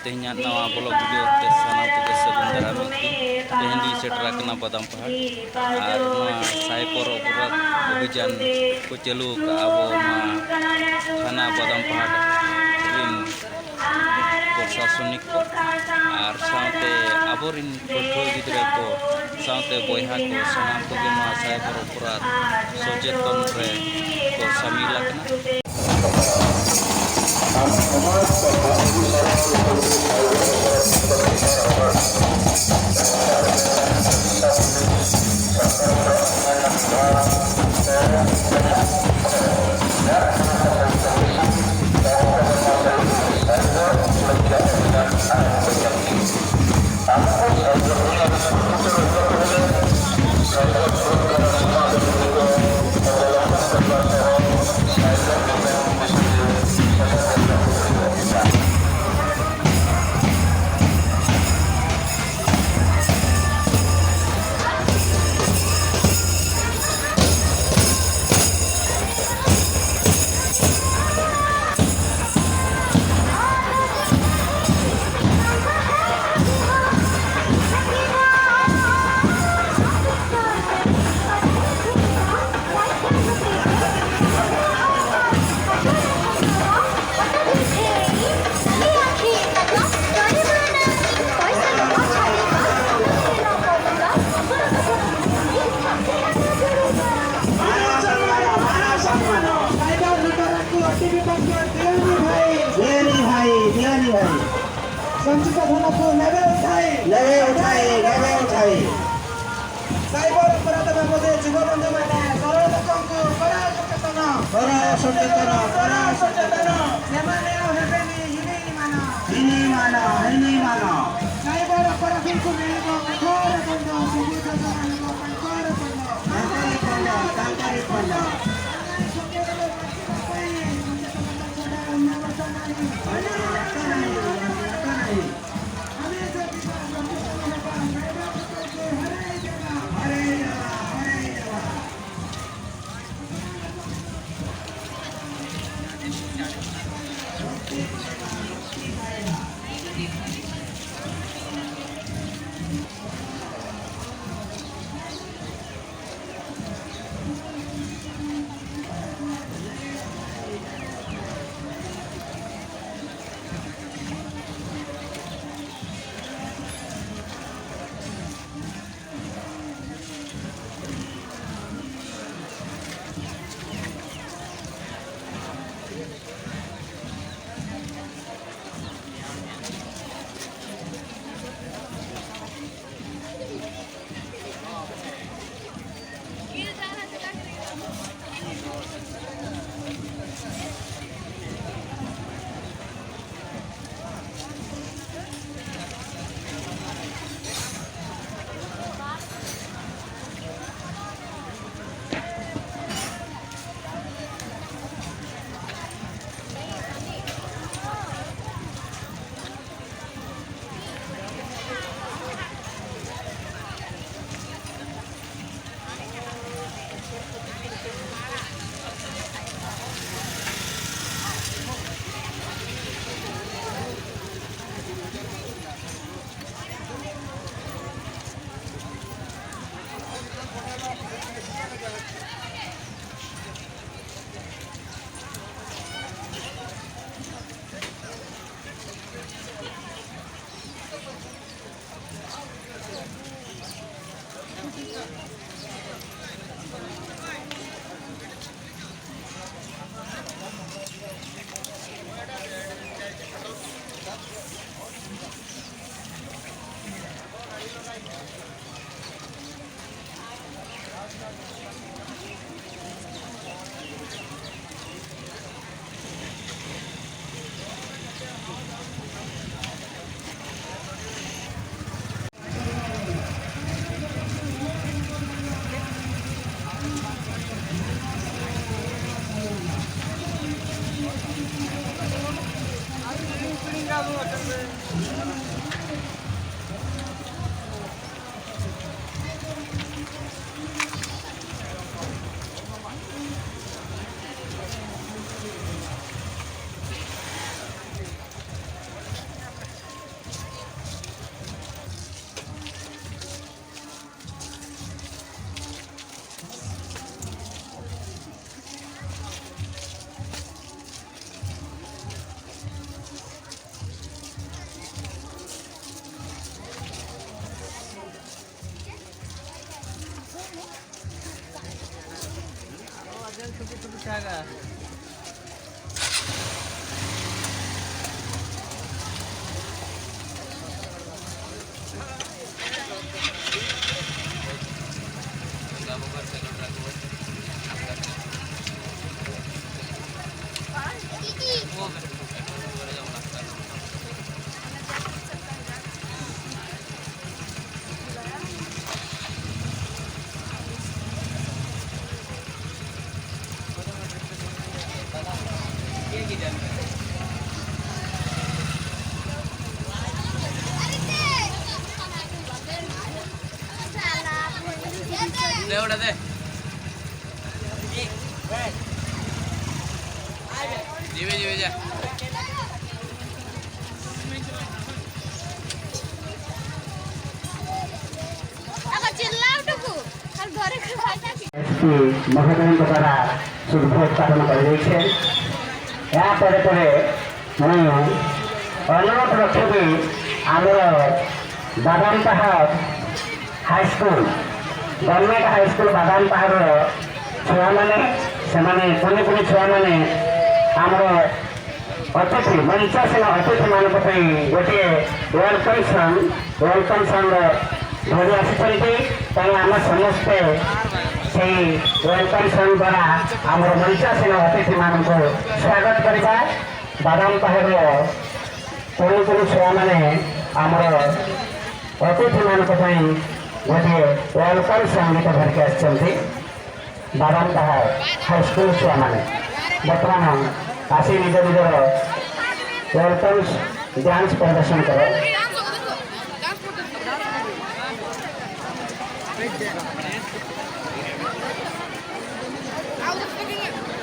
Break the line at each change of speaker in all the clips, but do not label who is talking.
तेहना नवा blog video ते सानाम को सगुन दाराम तेहन दी सेटरा कना बादाम पहाड़ और नवा साइबर अपराध अभियान को चालू का आबो थाना बादाम पहाड़ रिन प्रशासनिक को और साथते आबोरिन पठुआ गिद्रा को साथते बयहा को सानाम को नवा साइबर अपराध सचेतन रे को शामिल आकना।
संचित धन को नेवे उठाई
नेवे उठाई नेवे उठाई
साइबर अपराध बाबदे युवबंधु माने सरल लोकଙ୍କୁ କରା ସଚେତନ
କରା ସଚେତନ କରା
ସଚେତନ ସେମାନେ ଆଉ ହେବେନି ହିନୀମାନ
ହିନୀମାନ ହିନୀମାନ
ସାଇବର ଅପରାଧୀଙ୍କୁ ମିଳିବ କଠୋର ଦଣ୍ଡ ସବୁ ଯୋଜନା ହେବ ତାଙ୍କର ପଣ୍ଡ
ତାଙ୍କରି ପଣ୍ଡ ତାଙ୍କରି ପଣ୍ଡ
ସଚେତନ ବଞ୍ଚିବା ପାଇଁ ସଚେତନତା ଛଡ଼ା ଅନ୍ୟ ବାଟ ନାହିଁ
ଅନ୍ୟ ବାଟ ନାହିଁ ଅନ୍ୟ ବାଟ ନାହିଁ।
ଆମେ ଯଦି ସଚେତନ ହେବା ସାଇବର ଠକଙ୍କୁ ହରାଇ ଦେବା
ହରେଇ ଦେବା ହରେଇ ଦେବା। ମୁକ୍ତି ପାଇବା ମୁକ୍ତି ପାଇବା।
টাকা। দে ওটা দে, জিবে জিবে যা।
ମହୋଦୟଙ୍କ ଦ୍ୱାରା ଶୁଭ ଉଦ୍ଘାଟନ କରିଦେଇଛେ। ଏହାପରେ ପରେ ମୁଁ ଅନୁରୋଧ ରଖିବି, ଆମର ବାଦାମପାହାଡ଼ ହାଇସ୍କୁଲ, ଗଭର୍ଣ୍ଣମେଣ୍ଟ ହାଇସ୍କୁଲ ବାଦାମପାହାଡ଼ର ଛୁଆମାନେ, ସେମାନେ କୁନି କୁନି ଛୁଆମାନେ ଆମର ଅତିଥି, ମଞ୍ଚାସୀନ ଅତିଥିମାନଙ୍କ ପାଇଁ ଗୋଟିଏ welcome ସଙ୍ଗ ଧରି ଆସିଛନ୍ତି। ତେଣୁ ଆମେ ସମସ୍ତେ ସେଇ welcome ସଙ୍ଗ ଦ୍ୱାରା ଆମର ମଞ୍ଚାସୀନ ଅତିଥିମାନଙ୍କୁ ସ୍ୱାଗତ କରିବା। ବାଦାମପାହାଡ଼ର କୁନି କୁନି ଛୁଆମାନେ ଆମର ଅତିଥିମାନଙ୍କ ପାଇଁ ଗୋଟିଏ welcome ସଙ୍ଗୀତ ଧରିକି ଆସିଛନ୍ତି। ବାଦାମପାହାଡ଼ ହାଇସ୍କୁଲ ଛୁଆମାନେ ବର୍ତ୍ତମାନ ଆସି ନିଜ ନିଜର welcome dance ପ୍ରଦର୍ଶନ କର।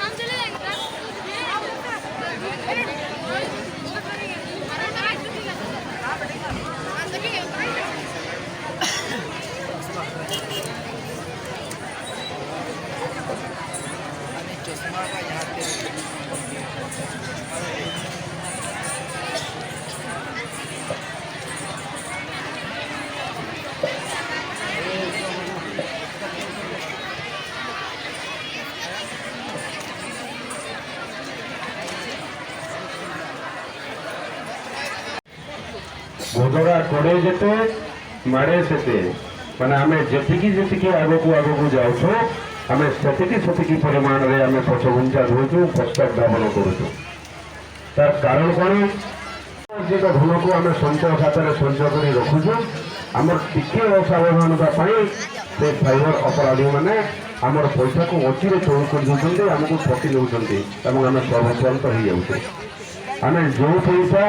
हम चले जाएंगे।
ଗୋଦରା କଡ଼େଇ ଯେତେ ମାଡ଼େ ସେତେ। ମାନେ ଆମେ ଯେତିକି ଯେତିକି ଆଗକୁ ଆଗକୁ ଯାଉଛୁ, ଆମେ ସେତିକି ସେତିକି ପରିମାଣରେ ଆମେ ପଛଘୁଞ୍ଚା ଦେଉଛୁ, ପଶ୍ଚାତ ଧାବନ କରୁଛୁ। ତାର କାରଣ କ'ଣ? ଅର୍ଜିତ ଧନକୁ ଆମେ ସଞ୍ଚୟ ଖାତାରେ ସଞ୍ଚୟ କରି ରଖୁଛୁ। ଆମର ଟିକିଏ ଅସାବଧାନତା ପାଇଁ ସେ ସାଇବର ଅପରାଧୀମାନେ ଆମର ପଇସାକୁ ଅଚିରେ ଚୋରି କରିଦେଉଛନ୍ତି, ଆମକୁ ଠକି ନେଉଛନ୍ତି ଏବଂ ଆମେ ସର୍ବସ୍ୱାନ୍ତ ହେଇଯାଉଛୁ। ଆମେ ଯେଉଁ ପଇସା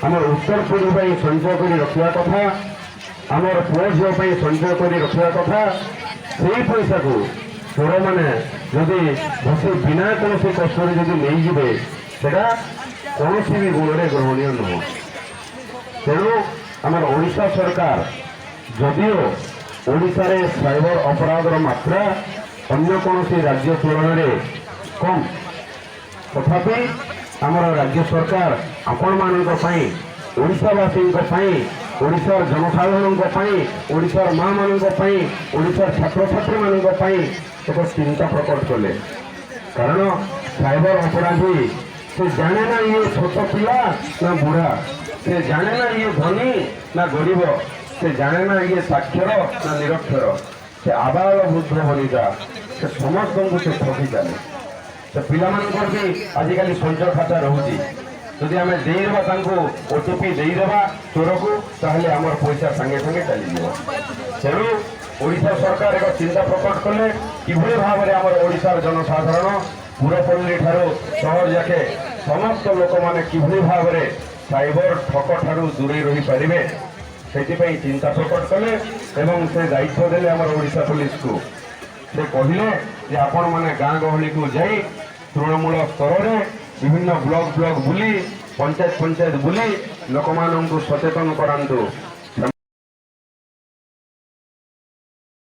ଆମର ଉତ୍ତର ପିଢ଼ି ପାଇଁ ସଞ୍ଚୟ କରି ରଖିବା କଥା, ଆମର ପୁଅ ଝିଅ ପାଇଁ ସଞ୍ଚୟ କରି ରଖିବା କଥା, ସେଇ ପଇସାକୁ ଚୋରମାନେ ଯଦି ବସି ବିନା କୌଣସି କଷ୍ଟରେ ଯଦି ନେଇଯିବେ, ସେଟା କୌଣସି ବି ଗୁଣରେ ଗ୍ରହଣୀୟ ନୁହଁ। ତେଣୁ ଆମର ଓଡ଼ିଶା ସରକାର, ଯଦିଓ ଓଡ଼ିଶାରେ ସାଇବର ଅପରାଧର ମାତ୍ରା ଅନ୍ୟ କୌଣସି ରାଜ୍ୟ ତୁଳନାରେ କମ୍, ତଥାପି ଆମର ରାଜ୍ୟ ସରକାର ଆପଣମାନଙ୍କ ପାଇଁ, ଓଡ଼ିଶାବାସୀଙ୍କ ପାଇଁ, ଓଡ଼ିଶାର ଜନସାଧାରଣଙ୍କ ପାଇଁ, ଓଡ଼ିଶାର ମାଆମାନଙ୍କ ପାଇଁ, ଓଡ଼ିଶାର ଛାତ୍ରଛାତ୍ରୀମାନଙ୍କ ପାଇଁ ଏକ ଚିନ୍ତା ପ୍ରକଟ କଲେ। କାରଣ ସାଇବର ଅପରାଧୀ ସେ ଜାଣେ ନା ଇଏ ଛୋଟ ପିଲା ନା ବୁଢ଼ା, ସେ ଜାଣେ ନା ଇଏ ଧନୀ ନା ଗରିବ, ସେ ଜାଣେ ନା ଇଏ ସାକ୍ଷର ନା ନିରକ୍ଷର। ସେ ଆବାଳ ବୃଦ୍ଧ ବନିତା, ସେ ସମସ୍ତଙ୍କୁ ସେ ଠକି ଚାଲେ। ତ ପିଲାମାନଙ୍କର ବି ଆଜିକାଲି ସଞ୍ଚୟ ଖାତା ରହୁଛି। ଯଦି ଆମେ ଦେଇଦେବା ତାଙ୍କୁ, ଓଟିପି ଦେଇଦେବା ଚୋରକୁ, ତାହେଲେ ଆମର ପଇସା ସାଙ୍ଗେ ସାଙ୍ଗେ ଚାଲିଯିବ। ତେଣୁ ଓଡ଼ିଶା ସରକାର ଏକ ଚିନ୍ତା ପ୍ରକଟ କଲେ, କିଭଳି ଭାବରେ ଆମର ଓଡ଼ିଶାର ଜନସାଧାରଣ, ପୁରପଲ୍ଲୀ ଠାରୁ ସହର ଯାକେ ସମସ୍ତ ଲୋକମାନେ କିଭଳି ଭାବରେ ସାଇବର ଠକ ଠାରୁ ଦୂରେଇ ରହିପାରିବେ, ସେଥିପାଇଁ ଚିନ୍ତା ପ୍ରକଟ କଲେ ଏବଂ ସେ ଦାୟିତ୍ୱ ଦେଲେ ଆମର ଓଡ଼ିଶା ପୋଲିସକୁ। ସେ କହିଲେ ଯେ ଆପଣମାନେ ଗାଁ ଗହଳିକୁ ଯାଇ ତୃଣମୂଳ ସ୍ତରରେ ବିଭିନ୍ନ ବ୍ଲକ ବ୍ଲକ ବୁଲି, ପଞ୍ଚାୟତ ପଞ୍ଚାୟତ ବୁଲି ଲୋକମାନଙ୍କୁ ସଚେତନ କରାନ୍ତୁ।